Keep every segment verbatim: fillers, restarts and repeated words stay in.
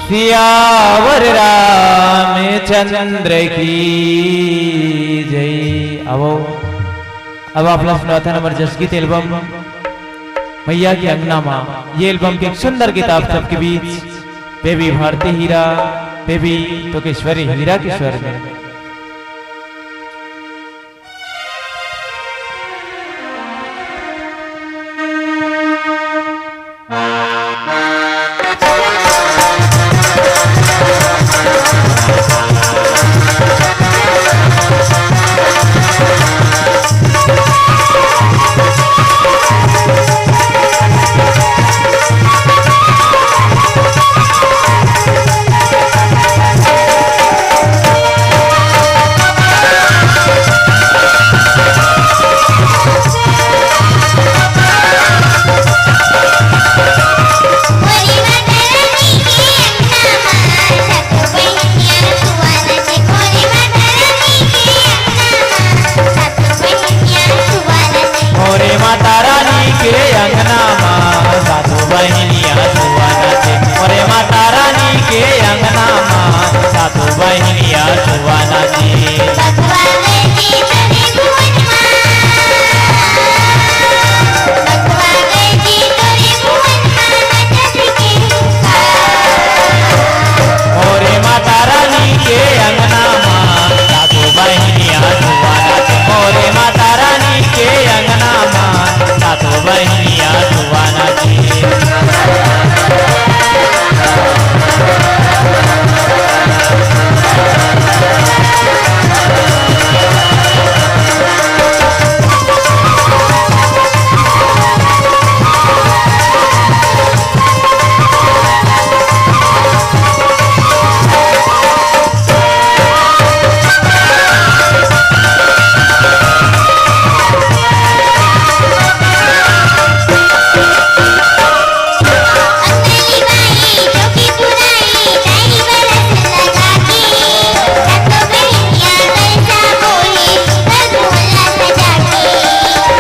सियावर रामचंद्र की जय। आवो, अब आप ला सुनाथन हमर जसगीत एल्बम मइया के अंगना मा। ये एल्बम के एक सुंदर गीत आप सबके बीच, बेबी भारती हीरा, बेबी तोकेश्वरी हीरा के स्वर में। मोरे माता रानी के अंगना मा सातो बहिनिया सुआ नाचे। मोरे माता रानी के अंगना मा सातो बहिनिया सुआ नाचे। मोरे माता रानी के अंगना मा सातो बहिनिया सुआ नाचे। मोरे माता रानी के अंगना मा सातो बहिनिया सुआ नाचे।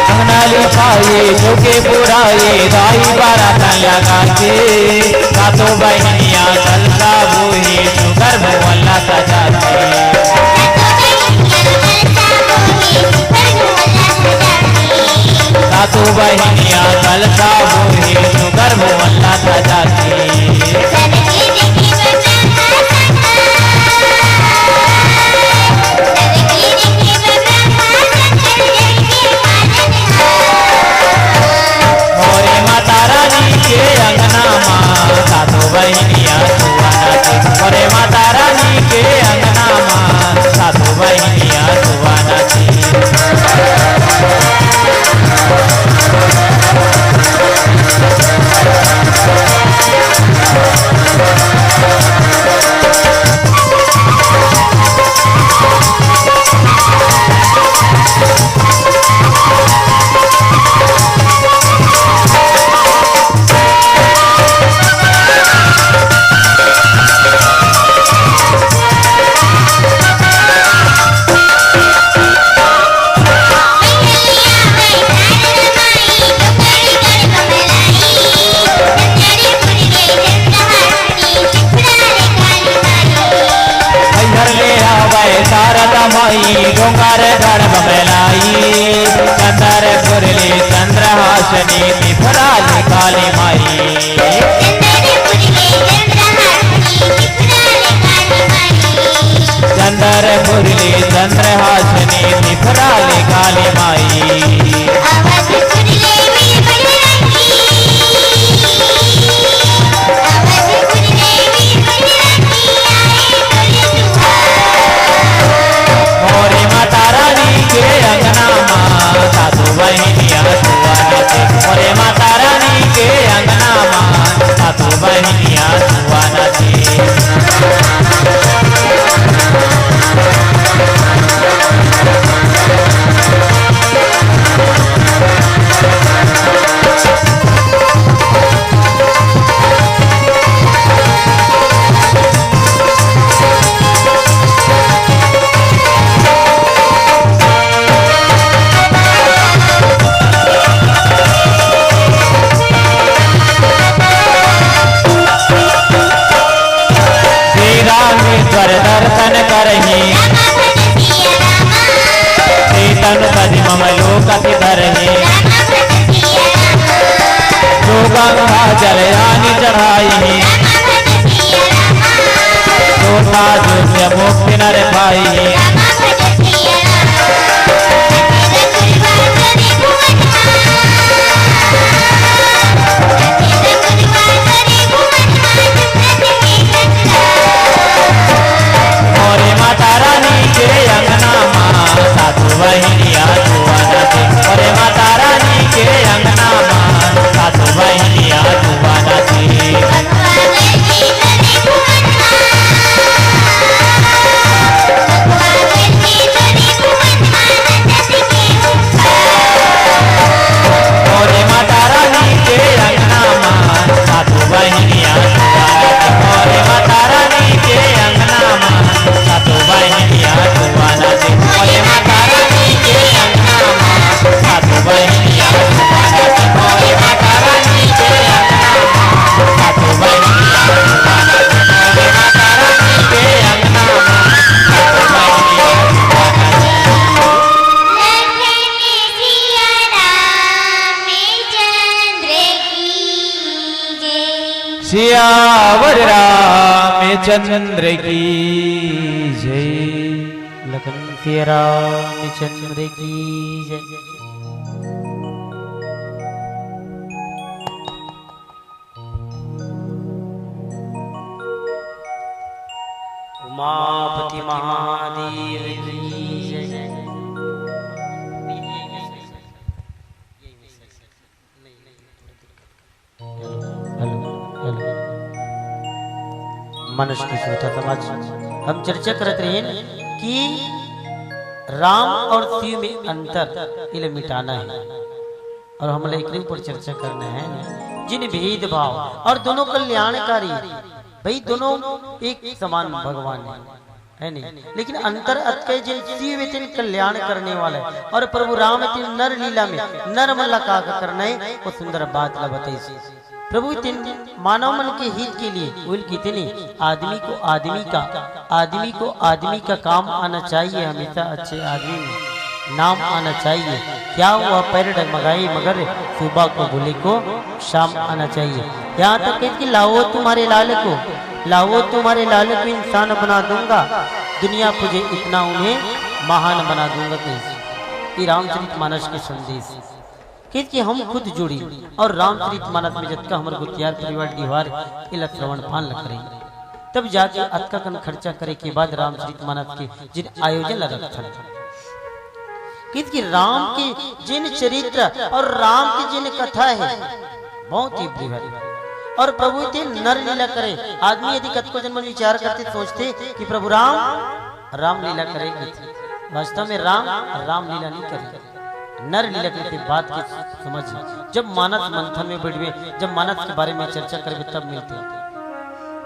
अंगना लिपाए, चौके पुराए, दाई बारात लगा के, सातो बहिनिया कलसा बोहे, सुघर भवन ला सजा के। सातो बहिनिया कलसा बोहे, सुघर भवन ला सजा के। मोरे माता रानी के अंगना मा सातो बहिनिया सुआ नाचे। मोरे माता रानी के अंगना मा सातो बहिनिया सुआ नाचे। हरिहर ले आवय शारदा माई, डोंगरगढ़ बमलाई। चंदरपुर ले चंद्रहासिनी, पिपरा ले काली माई। चंदरपुर ले चंद्रहासिनी, पिपरा ले काली माई। मोरे माता रानी के अंगना मा सातो बहिनिया सुआ नाचे। मोरे माता रानी के अंगना मा सातो बहिनिया सुआ नाचे। मम लोक सिधरहि। जो गंगा जल यानि चढ़ाई। जो साधु से मुक्ति नर पाई। मोरे माता रानी के अंगना मा, साधु बहिनिया जुआना से। मोरे माता रानी के अंगना मा, साधु बहिनिया जुआना से। मोरे माता रानी के अंगना मा, साधु बहिनिया जुआना से। मोरे माता रानी के अंगना मा, साधु बहिनिया जुआना से। मोरे माता रानी के अंगना मा, साधु बहिनिया जुआना से। मोरे माता रानी के अंगना मा, साधु बहिनिया जुआना से। मोरे माता रानी के अंगना मा, साधु बहिनिया जुआना से। लखन सिया रामचंद्र की जय। सियावर रामचंद्र की जय। लखन सिया रामचंद्र की जय। उमापति महादेव की जय। Hello, hello. मनुष्य की श्रोता समाज, हम चर्चा करत रहेन कि राम और शिव में अंतर, इले मिटाना है। और हमला एकरे ऊपर चर्चा करना है, जिन भेदभाव और दोनों कल्याणकारी, भाई, दोनों एक समान भगवान है, है नहीं? लेकिन अंतर अतके, जिन शिव हे तेन कल्याण करने वाला है और प्रभु राम हे तेन नर लीला में नर मन ला का का करना है, वो सुंदर बात ला बताइस। प्रभु तेन मानव मन के हित के लिए बोल कितने आदमी को आदमी का, आदमी को आदमी का काम आना चाहिए, हमेशा अच्छे आदमी में नाम आना चाहिए। क्या हुआ पैर डगमगाए मगर सुबह को बोले को शाम आना चाहिए। यहाँ तक कहिस कि लाओ तुम्हारे लाल को, लाओ तुम्हारे लाल को इंसान बना दूंगा, दुनिया पूजे इतना उन्हें महान बना दूंगा। कहिस कि रामचरित मानस के संदेश, कहिस कि हम खुद जुड़ी और रामचरित मानस में जतका हमर गुतियार परिवार डिहवार एला श्रवण पान ल करे, तब जाके अतका कन खर्चा करे के बाद रामचरित मानस के जिन आयोजन ल रखथन। कहिस कि राम के जिन चरित्र और राम के जिन कथा है, बहुत ही बृहद। और प्रभु तेन नर लीला करे। आदमी यदि कतको जन मन विचार करते, सोचते कि प्रभु राम राम लीला करे, वास्तव में राम राम लीला नहीं करे, नर लीला करे। बात के समझ, जब मानस मंथन में बैठबे, जब मानस के बारे में चर्चा करबे, तब मिलते।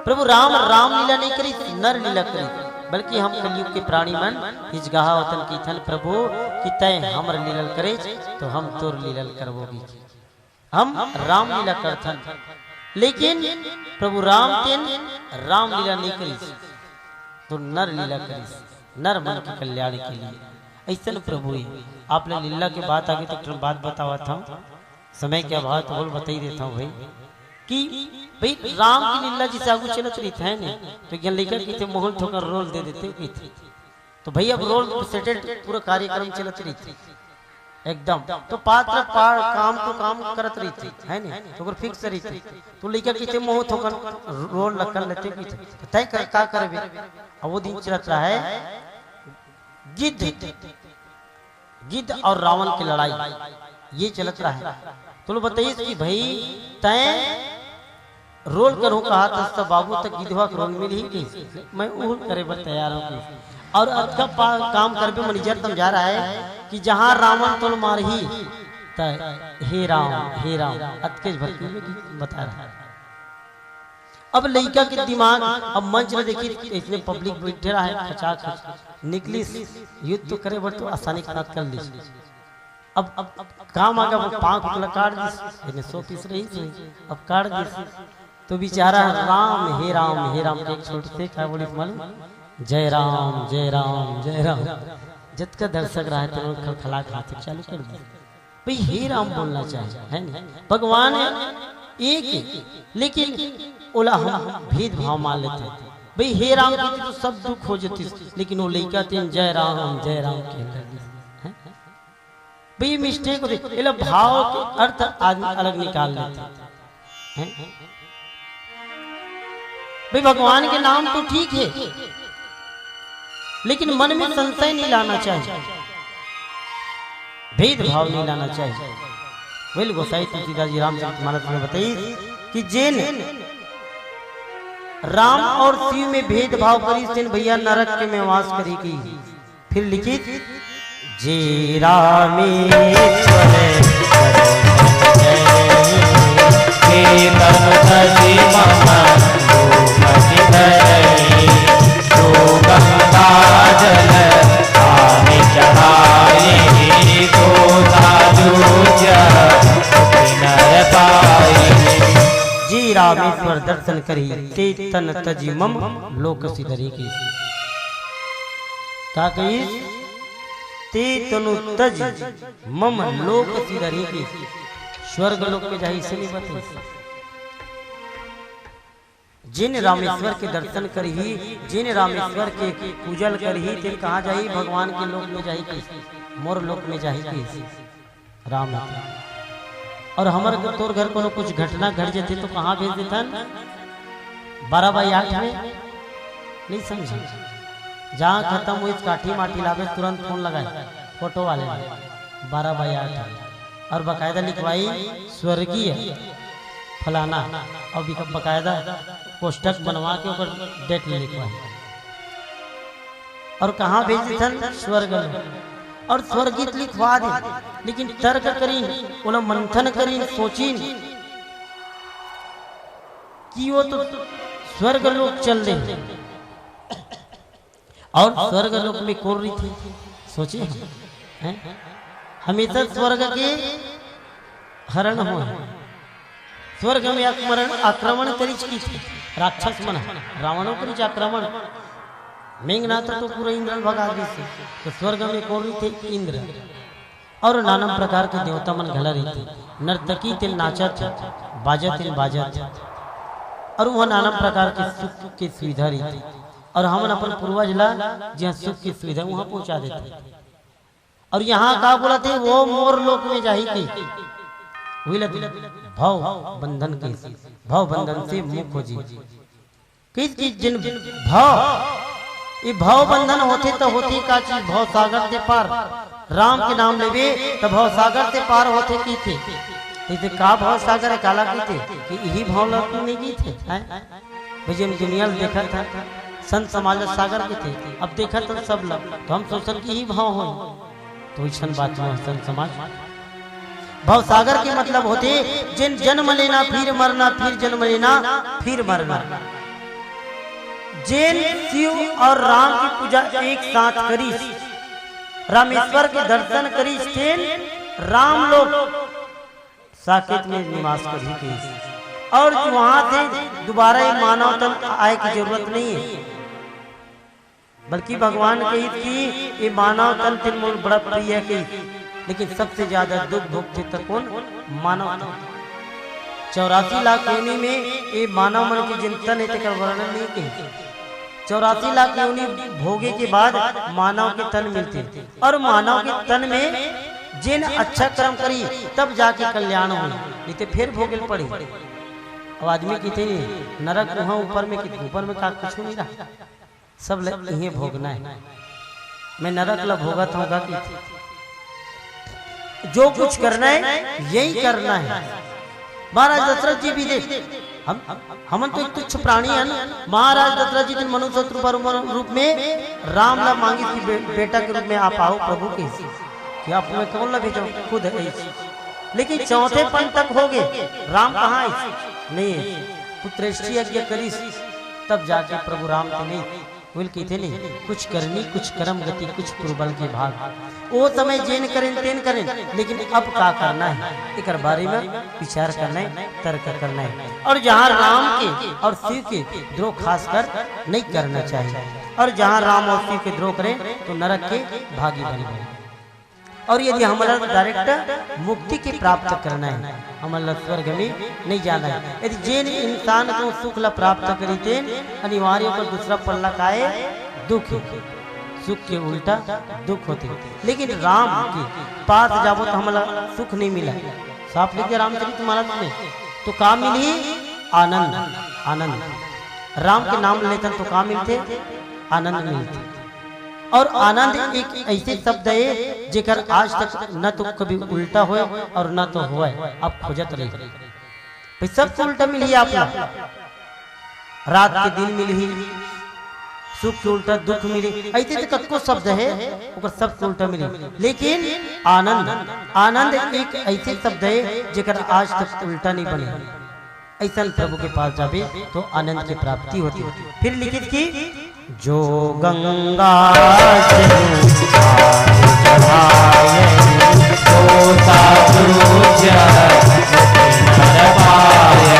प्रभु राम राम लीला नहीं करी, नर लीला करी, बल्कि हम कलयुग के प्राणी मन हिचगाहा वतन की थन प्रभु कि तय हमर लीला करे, तो हम तोर लीला करबो की। हम राम लीला करथन, लेकिन प्रभु राम तेन राम लीला नहीं करिस, तो नर लीला करिस, नर मन के कल्याण के लिए। ऐसन प्रभु हे। आप ला लीला के बात आगे, तो एक ठन बात बतावत हूँ, समय के अभाव तो बोल बताई देता हूँ भाई, कि भाई राम की लीला जिसे आगू चलत रही है ने, तो एक लइका किथे मोहन थोकर रोल दे देते किथे। तो भाई अब रोल सेटेड पूरा कार्यक्रम चलत रही एकदम। तो पात्र पा-, काम को काम करत रहिथे, है ने? तो ओकर फिक्स रहिथे। तो लइका किथे मोह थोकन रोल ल कर लेते किथे। तो तय कर, का करबे? अब वो दिन चलत रहा है गिद्ध, गिद्ध और रावण की लड़ाई, ये चलत रहा है। तो लोग बताइए कि भाई तय रोल करूँ कहा था, तो बाबू तक गिद्धवा के रोल मिलही कि मैं उहुल करे बर तैयार हूँ कि। और अतका पा-, काम करबे, मैनेजर समझा रहा है कि जहाँ रावण तोल मारही, त हे राम, हे राम, अतकेच भर के में कि बता रहा है। अब लइका के दिमाग, अब मंच में देखी, इतने पब्लिक बैठे रहा है, खचा खच निकलिस, युद्ध तो करे बर तो आसानी के साथ कर ली। अब, अब काम आ गया, वो पाँव को काट दिस, इन्हें सौ पीस रही थी, अब काट दिस। तो बेचारा राम, हे राम, हे राम, एक छोटे से का बोली मालूम? जय राम, जय राम, जय राम। जतका दर्शक रहा है, तो खलखला के हाथ चालू कर दिस। भाई, हे राम बोलना चाहे, है नहीं? भगवान एक है, लेकिन ओला हम भेदभाव मान लेते हैं। भाई, हे राम कहते तो सब दुख हो जाती, लेकिन वो लइका तेन जय राम, जय राम कहने लगिस, हैं? भाई, ये mistake होती, एला भाव के अर्थ आदमी अलग निकाल लेते हैं। भाई, भगवान के नाम तो ठीक है, लेकिन मन में संशय नहीं लाना चाहिए, भेदभाव नहीं लाना चाहिए। वही गोसाई तुलसीदास जी रामचरित मानस में बताई कि जेन राम और शिव में भेदभाव करी, तेन भैया नरक के में वास करी की। फिर लिखित, जे रामेश्वर चेतन तजि मम लोक सिधरहि, जो गंगा जल पानि चढ़ाई, तो साधु जन नर पाई। जे रामेश्वर दर्शन करी, ते तन तजि मम लोक सिधरहि की। का कहिस? ते तनु तजि मम लोक सिधरहि की। स्वर्ग लोक में जाही, इसे नहीं बताइस। जिन रामेश्वर के दर्शन करही, जिन रामेश्वर के पूजल करही, ते कहाँ जाही? भगवान के लोक में जाही की, मोर लोक में जाही की। राम हे। और हमर तोर घर कोनो कुछ घटना घट जथे तो कहाँ भेज देथन? बारह बाई आठ में। नहीं समझे? जहाँ खत्म होइस काठी माठी लाबे, तुरंत फोन लगाए फोटो वाले में, बारह बाई आठ में। और बकायदा लिखवाई स्वर्गीय फलाना, और बिक-, बकायदा कोष्ठक बनवा के ओकर डेट लिखवाई। और कहाँ भेज देथन? स्वर्ग लोक। और स्वर्गीय लिखवा दे, लेकिन तर्क करिन, ओला मंथन करिन, सोचिन कि वो तो स्वर्ग लोक चल दे। और स्वर्ग लोक में कोन रहिथे? सोचे हम, हैं? हमेशा स्वर्ग के हरण होय। स्वर्ग में आक्रमण, आक्रमण करिस किथे? राक्षस मन ह, रावणो करिस आक्रमण। मेघनाथ तो पूरा इंद्र ल भगा दिस, तो स्वर्ग में कोन रहिथे? इंद्र। और नाना प्रकार के देवता मन घला रहिथे। नर्तकी तेन नाचत हे, बाजा तेन बाजत हे। और वहाँ नाना प्रकार के सुख के सुविधा रहिथे। और हमन अपन पूर्वज ला जिहाँ सुख के सुविधा, वहाँ पहुँचा देथे। और यहाँ का बोलथे, वो मोर लोक में जाही की, वही ला भव बंधन के, भव बंधन से मुक्त हो जी। किस चीज जिन भव, ये भव बंधन होथे तो होथे का चीज? भव सागर से पार। राम के नाम लेबे तो भव सागर से पार होथे किथे। इसे का भव सागर हे, काला किथे? कि यही भव लोक नहीं किथे, हैं? भाई, जेन दुनिया ल देखत हन, संत समाज ल सागर कथे। अब देखत हन सब ल, तो हम सोचन कि ही भाव होय। तो अइसन बात नोहे संत समाज। भव सागर के मतलब होथे, जेन जन्म लेना फिर मरना, फिर जन्म लेना फिर मरना। जेन शिव और राम की पूजा एक साथ करिस, रामेश्वर के दर्शन करिस, तेन राम लोक साकेत में निवास करही कहिस। और वहां से दोबारा ये मानव तन आए की जरूरत नहीं है, बल्कि भगवान कहिस कि ये मानव तन तेन मोर बड़ा प्रिय हे कहिस। लेकिन सबसे ज्यादा दुख भोगथे त कोन? मानव तन। चौरासी लाख योनि में ये मानव मन के जिन तन हे, तेकर वर्णन नहीं कहिस। चौरासी लाख योनि भोगे के बाद मानव के तन मिलथे। और मानव के तन में जेन अच्छा कर्म करी, तब जाके कल्याण होई, नहीं तो फिर भोगे ल पड़ी। अब आदमी किथे नहीं, नरक वहां ऊपर में, किथे ऊपर में का कुछ नहीं रहा, सब ल इहे भोगना है। मैं नरक ला भोगत हूँ का कि जो कुछ करना है, यही करना है। महाराज दशरथ जी भी देख, हम, हमन तो एक तुच्छ प्राणी हन। महाराज दशरथ जी दिन मनुष्य रूप, रूप में राम ला मांगिस कि बे-, बेटा के रूप में आप आओ प्रभु कहिस, कि आप मैं कौन ला भेजो, खुद है। लेकिन चौथे पन तक हो गए, राम कहाँ आइस? नहीं आइस। पुत्रेष्टि यज्ञ करिस, तब जाके प्रभु राम के नहीं। बोल कहिथे नहीं, कुछ करनी, कुछ कर्म गति, कुछ पूर्वल के भाग। ओ समय जेन करेन, तेन करेन, लेकिन अब का करना है, एकर बारे में विचार करना है, तर्क करना है। और जहाँ राम के और शिव के द्रोह खासकर नहीं करना चाहिए। अउ जहाँ राम अउ शिव के द्रोह करे तो नरक के भागी बने। अउ यदि हमला डायरेक्ट मुक्ति के प्राप्त करना हे, हमला स्वर्ग में नहीं जाना हे, यदि जेन इंसान को सुख ला प्राप्त करी तेन अनिवार्य ओकर दूसरा पल्ला का हे, दुख हे। सुख के उल्टा दुख होथे, लेकिन राम के पास जाबो तो हमला सुख नहीं मिला। साफ लिखे रामचरित मानस में, तो का मिलही? आनंद। आनंद। राम के नाम लेथन तो का मिलथे? आनंद मिलथे। अउ आनंद एक ऐसे शब्द हे जेकर आज तक न तो कभी उल्टा होय अउ न तो होय, आप खोजत रही। भाई, सबके उल्टा मिलही आपला। रात के दिन मिलही, सुख के उल्टा दुख मिलही, ऐसे तो कतको शब्द हे, ओकर सबके उल्टा मिलही। लेकिन आनंद, आनंद एक ऐसे शब्द हे जेकर आज तक उल्टा नहीं बने। ऐसन प्रभु के पास जाबे तो आनंद की प्राप्ति होथे। फिर लिखिस कि जो गंगा जल आन चढ़ाए, तो साधु जन मुक्ति नर पाए।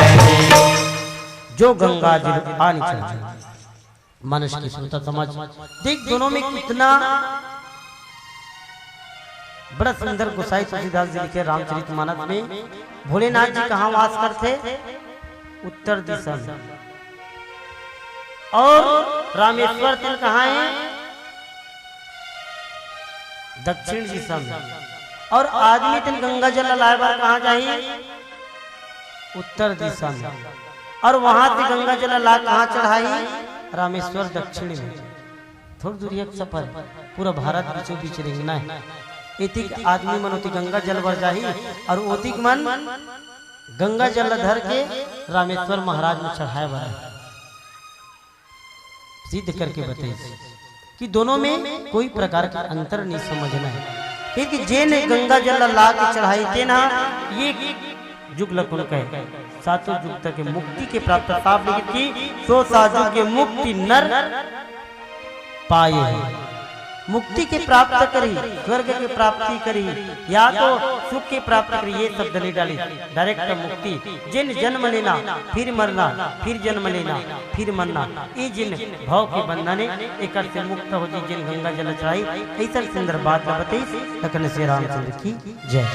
जो गंगा जल आन चढ़ाए, मानस की सुनता समझ। देख, दोनों में कितना बड़ा सुंदर गोसाई तुलसीदास जी लिखे रामचरित मानस में। भोलेनाथ जी कहाँ वास करथे? उत्तर दिशा में। अउ रामेश्वर तेन कहाँ हे? दक्षिण दिशा में। अउ आदमी तेन गंगा जल लाए बर कहाँ जाही? उत्तर दिशा में। अउ वहां से गंगा जल ला कहाँ चढ़ाही? रामेश्वर दक्षिण में। थोड़ दूरिया के सफर, पूरा भारत बीचों बीच रेंगना हे। एतिक आदमी मन ओती गंगा जल बर जाही अउ ओतिक मन गंगा जल ला धर के रामेश्वर महाराज में चढ़ाए बर हे। सिद्ध करके बताइस कि दोनों में कोई प्रकार के अंतर नहीं समझना हे, क्योंकि जेन गंगा जल ला के चढ़ाही तेन ह ये जुग ल कोन कहे, सातों जुग तक के मुक्ति के प्राप्त। साफ लिखिस कि सो सात जुग के मुक्ति नर पाए हे। मुक्ति के प्राप्त करही, स्वर्ग के प्राप्ति करही, या तो सुख के प्राप्त करही, ये शब्द नहीं डालिस। डायरेक्ट मुक्ति, जेन जन्म लेना, फिर मरना, फिर जन्म लेना, फिर मरना, ये जेन भव के बंधन हे, एकर से मुक्त हो जी, जेन गंगा जल चढ़ाही, ऐसन सुंदर बात ल बताइस। लखन श्री रामचंद्र की जय।